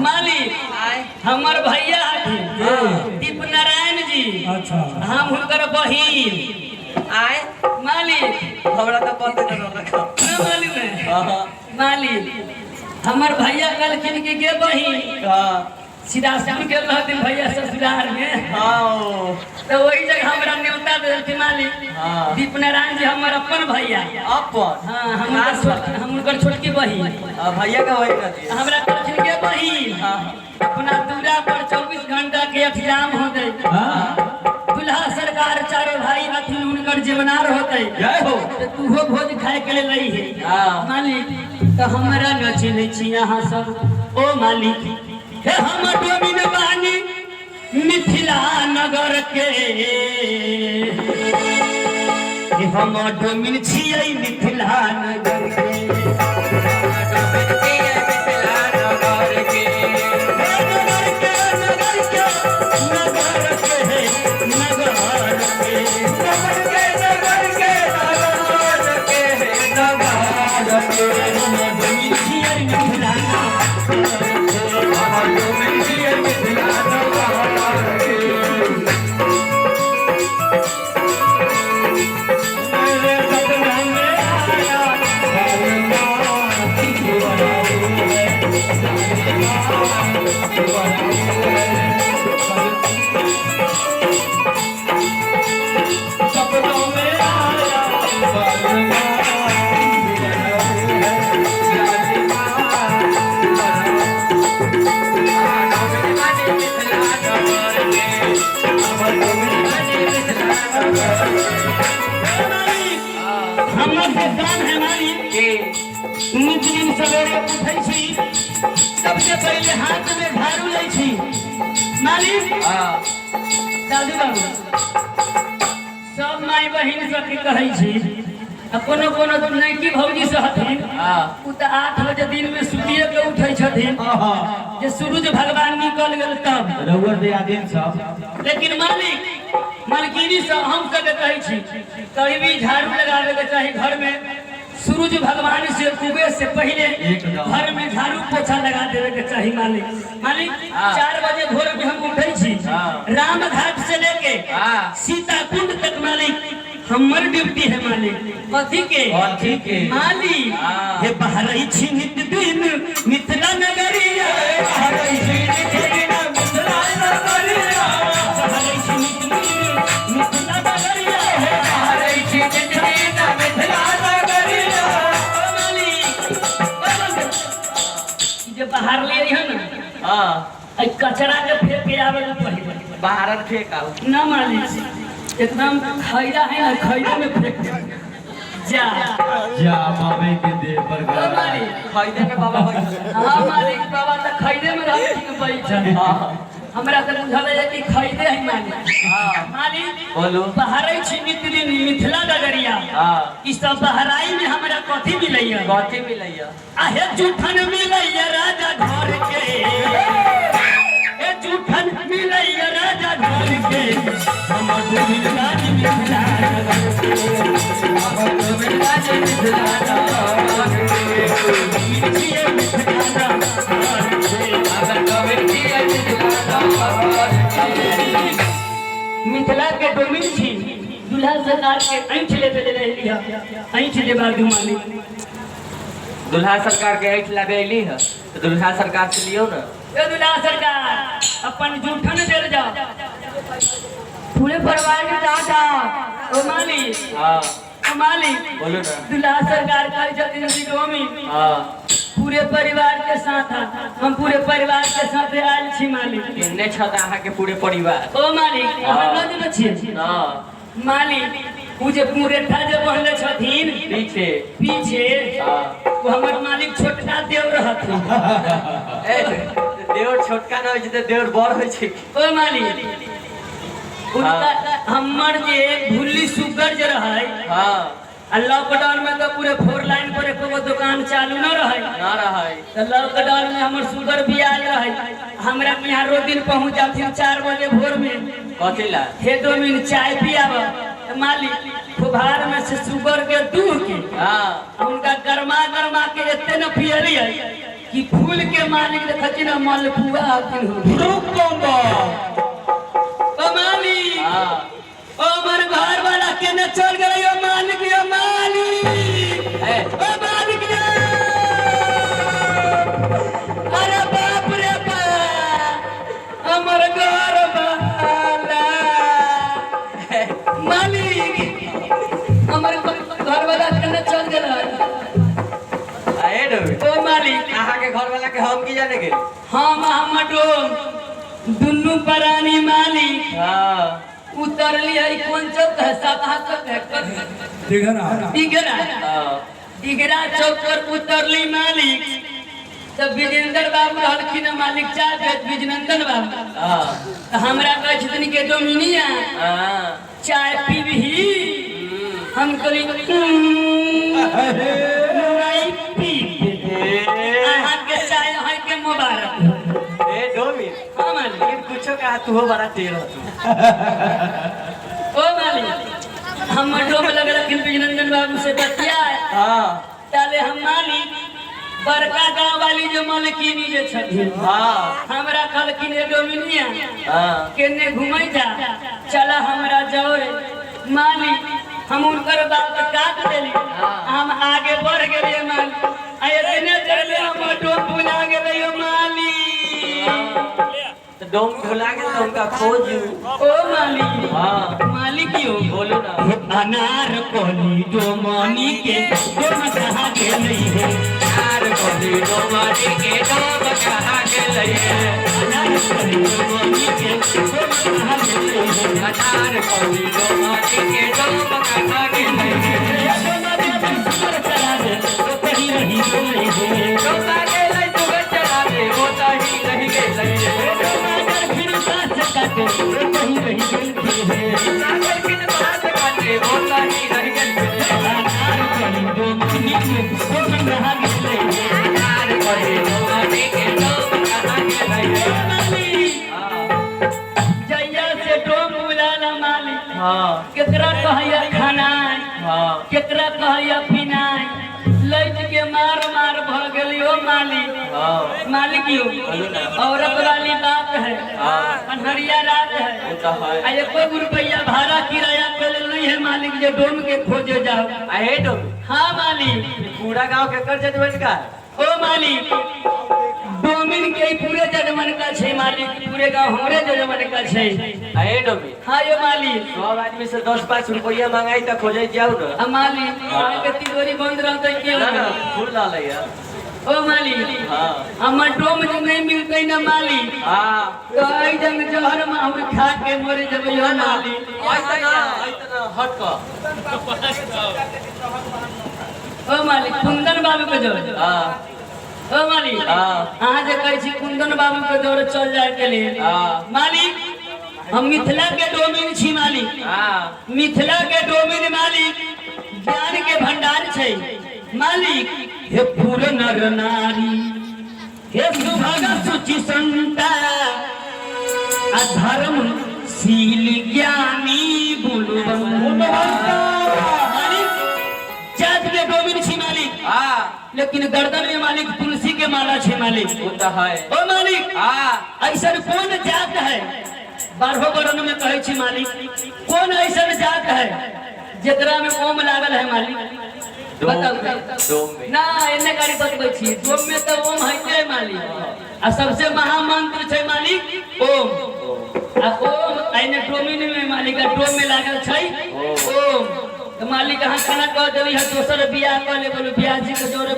मालिक आय हमर भैया हथिन दीप नारायण जी। अच्छा। हम हुनकर बहिन। आय मालिक हमरा तऽ पते न रहलक। ना मालूम है। हाँ मालिक हमर भैया कहलखिन कि गे बहिन हाँ सीधा गेल रहथिन भैया ससुराल में। हाँ तो वही जगह हमरा न्योता देलखिन मालिक। हाँ। दीप नारायण जी हमर अपन भैया। अपन हाँ, हम हुनकर छोट, हम हुनकर छोटकी बहिन। हाँ, भैया का वही रहती। हमरा कहलखिन गे बहिन हाँ अपना दूरा पर 24 घंटा के अठजाम होतै। हाँ दुल्हा सरकार चारो भाई हथिन हुनकर जीवनार होतै। जय हो। तऽ तूहो भोज खाए के लेल रही है। हाँ। मालिक तऽ हमरा न चिन्है छी अहाँ सब। ओ मालिक हे हम डोमिन बानी मिथिला नगर के। हे हम डोमिन छियै मिथिला नगर के। मिथिला नगर के। हे नगर के, नगर के, नगर के, नगर के। नगर के, नगर के, नगर के, नगर के। हम डोमिन छियै मिथिला नगर के। मिथिला नगर के। मेरे सपनों में आया सपनों में आया हमर जे काम है मालिक नित दिन सवेरे उठै छी, सबसे पहिले हाथ में झाड़ू लै छी मालिक। दादू बाबू सब माय बहिन सबके कहै छी आ कोनो कोनो नैकी भौजी सब हथिन उ तऽ 8 बजे दिन में सुतिए के उठै छथिन जे सूरज भगवान निकल गेल तब। रउअर दियादिन सब। लेकिन मालिक मालकिनी सब हम सबके कहै छी कभी भी झाड़ू लगाबे के चाही घर में सूरज भगवान से उगे से पहले एकदम। घर में झाड़ू पोछा लगा देवे के चाही मालिक। मालिक 4 बजे भोर में हम उठै छी राम घाट से लेके सीता कुंड तक मालिक हमर ड्यूटी है मालिक। कथी के? कथी के? मालिक हे बहरै छी नित दिन मिथिला नगरिया। हरै छी नित दिन मिथिला नगरिया। बहरै छी नित दिन मिथिला नगरिया। हरै छी नित दिन मिथिला नगरिया। ओ मालिक, ओ मालिक, ई जे बाहर ले है ना एहि कचरा के फेंक के आवे के पहिले। बाहर फेंक आउ। ना मालिक एकदम खैरा है ना, खैरा में फेंक दे। जा जा बाबे के देह पर ओ मालिक खैदे में बाबा बैठल। हाँ मालिक बाबा तऽ खैदे में रहथिन बैठल। हमरा तऽ बुझल है कि खैदे है मालिक। मालिक बोलू। बहरै छी नित दिन मिथिला नगरिया। ई सब बहराई में हमरा कथी मिलैया? कथी मिलैया? आहे जूठन मिलैया राजा घर के। हे जूठन मिलैया राजा घर के। हमर डोमिन बानी मिथिला नगर के। हमर डोमिन बानी मिथिला नगर के। डोमिन छियै मिथिला नगर के। हमर डोमिन छियै मिथिला नगर के। मिथिला के डोमिन छी दुल्हा सरकार के ऐंठ लेबे ले रहली है, ऐंठ लेबा दू मालिक। दुल्हा सरकार के ऐंठ लाबे अयली है तऽ दुल्हा सरकार से लियौ ना। ए दुल्हा सरकार अपन जूठन देल जाओ पूरे परिवार के साथ आओ। ओ मालिक। हाँ ओ मालिक बोलू ना। दुल्हा सरकार कहै छथिन कि डोमिन हाँ पूरे परिवार के साथ आ। हम पूरे परिवार के साथ आयल छी मालिक। केने छत अहाँ के पूरे परिवार? ओ मालिक अहाँ न जनै छियै? ना। मालिक उ जे मुरेठा जे बहले छथिन पीछे पीछे हाँ। वो हमर मालिक छोटका देव रहथिन। ए देवर छोटका न होइ छै तऽ देवर बड़ होइ छै। ओ मालिक उनका हमर जे भुल्ली सुगर जे रहै हाँ आ लॉकडाउन में तो पूरे 4 लाइन पर एको दुकान चालू न रहै। न रहै। तो लॉकडाउन में हमर सुगर भी आयल रहै। हमरा के यहाँ रोज दिन पहुँच जाथिन 4 बजे भोर में। कथी ला? हे 2 मिनट चाय पियाब। तो मालिक फुहार में से सुगर के दूध के हाँ उनका गरमा गरमा के एते न पियलियै कि फूल के मालिक देखै छी ना मलपुआ हथिन हो। रुक बम्बा। ओ मालिक, हाँ। ओ हमर घर वाला केने चल गेलै? ओ मालिक, ओ मालिक, ए। ओ मालिक रे, अरे बाप रे बाप, हमर घर वाला मालिक, हमर घर वाला केने चल गेलै? आए डोबी। ओ मालिक। अहाँ के घर वाला के हम की जाने गेली? हम हमर डोम दुनू प्राणी मालिक हाँ। उतरली है। कोन चौक है? सभा चौक है? दिघरा। दिगरा। हाँ। दिगरा चौक पर उतरली मालिक, तब विजेंद्र बाबू रहलखिन हँ मालिक, चाय बेच विजनंदन बाबू। हाँ। तऽ हमरा कहै छथिन के डोमिनिया, हाँ। चाय पीबही? हम कहली, नहीं पीब, अहाँके चाय अहाँके मुबारक। ए डोमी। हाँ मालिक। लेकिन कुछो कहा, तू हो बड़ा टेढ़ हो तू। ओ मालिक, हम डोम लगलखिन विजनंदन बाबू से बतिया हाँ। ताले हम मालिक बड़का गांव वाली जो मालकिनी जे छथिन, हाँ। हमरा कहलखिन, ए डोमिनिया, हाँ। केने घुमै जा, चला हमरा जौरे। मालिक, हम उनकर बात काट देली, हम आगे बढ़ गेलियै मालिक, आ एतने चलले हमर डोम भुला गेलै ओ मालिक। तो डोम भुला गेल तो उनका खोजू। ओ मालिक। हाँ। मालिक यो। बोलू ना। अनार कोली डोमनी के डोम कहाँ गेलै हे? अनार कोली डोमनी के डोम कहाँ गेलै हे? अनार कोली डोमनी के डोम कहाँ गेलै हे? अनार कोली डोमनी के डोम कहाँ गेलै हे? डोमा गेलै सुगर चरावे, ओ कहीं रही गेलै हे। डोमा गेलै सुगर चरावे, ओ तही रहि गेलै हे। डोमा गेलखिन बाँस काटे, ओ कहीं रही गेलखिन हे। गेलखिन बाँस काटे, ओ तही रहि गेलखिन हे। अनार कोली डोमनी के डोम कहाँ गेलै हे? अनार कोली डोमनी के डोम कहाँ गेलै हे? मालिक, जहिया से डोम बुलाला मालिक, हाँ। केकरा कहैया खानाइ, हाँ। केकरा कहैया पिनाइ, लैट के मार मार भ गेली ओ मालिक। हाँ। मालिक यो। बोलू ना। औरत वाली बात है। हाँ। अन्हरिया रात है। वो तो है। आ एको गो रुपया भाड़ा किराया के लेल नहीं है मालिक, जे डोम के खोजे जाओ। अहे डोम। हाँ मालिक। पूरा गांव के कर जजमन का है? ओ मालिक, डोमिन के ई पूरे जजमन का छै मालिक, पूरे गांव हमरे जजमन का छै। अहे डोमी। हाँ यो मालिक। सब आदमी से 10-5 रुपया मंगाई तो खोजे जाओ ना। आ मालिक, अहाँके तिजोरी बंद रहतै के? ना ना, फूल डाल है। ओ मालिक। हाँ। हमर डोम जे नहीं मिलतै ना मालिक, हाँ। तो एहि जंग जहर माहुर खा के मर जेबै हो मालिक। ऐसा ना, ऐसा ना, हट कर। ओ मालिक, कुंदन बाबू के जोर। हाँ। ओ मालिक। हाँ। अहाँ जे कहै छी कुंदन बाबू के जोर चल जाय के लेल, हाँ। मालिक, हम मिथिला के डोमिन छी मालिक। हाँ। मिथिला के डोमिन मालिक ज्ञान के भंडार छै मालिक। हे पुर नर नारी, हे सुभग सुचि संता, अधर्म शील ज्ञानी गुणवंता। मालिक, जात के डोमिन छी मालिक, हाँ। लेकिन गर्दन में मालिक तुलसी के माला छै मालिक। वो तो है। ओ मालिक। हाँ। ऐसा कौन जात है, बारहो वर्ण में कहै छी मालिक, कौन ऐसा जात है जेकरा में ओम लागल है मालिक? डोम बताउ। में, डोम में। ना, एने गाड़ी बतबै छी, डोम में तऽ ओम है मालिक, आ सबसे महामंत्र छै मालिक ओम। आ ओम एने डोमिन में मालिक, आ डोम में लागल छै ओम। तऽ मालिक, अहाँ खाना कह देली है, दोसर बियाह कऽ ले, बोलू बियाह जी के जोरे।